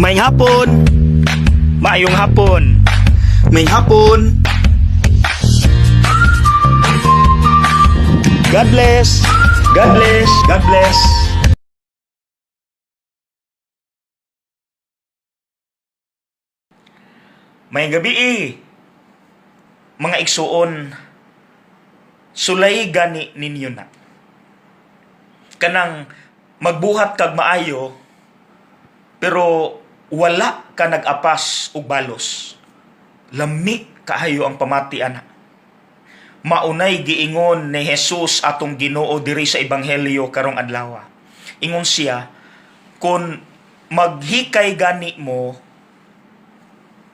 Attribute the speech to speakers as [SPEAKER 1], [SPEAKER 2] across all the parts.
[SPEAKER 1] Maayong hapon.
[SPEAKER 2] Maayong hapon.
[SPEAKER 1] Maayong hapon.
[SPEAKER 2] God bless. God bless. God bless. May gabi eh, mga igsuon, sulay gani ninyo na. Kanang magbuhat kag maayo, pero wala ka nag-apas og balos. Lami kaayo ang pamati ana. Maunay giingon ni Jesus atong Ginoo diri sa ebanghelyo karong adlaw. Ingon siya, kung maghikay gani mo,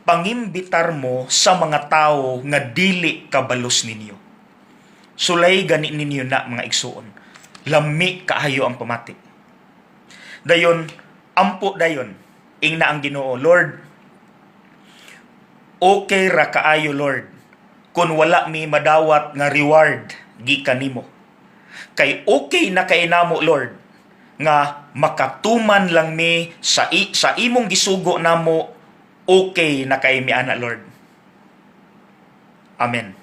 [SPEAKER 2] pangimbitar mo sa mga tao nga dili kabalos ninyo. Sulay gani ninyo na, mga igsuon. Lami kaayo ang pamati. Dayon, ampo dayon, ingna ang Ginoo, "Lord, okay ra kaayo, Lord, kung wala mi madawat nga reward gikan nimo. Kay okay na kay namo, Lord, nga makatuman lang mi sa imong gisugo namo, okay na kay mi ana, Lord." Amen.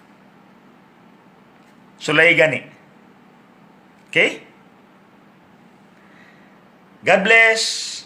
[SPEAKER 2] Sulay gani. Okay? God bless.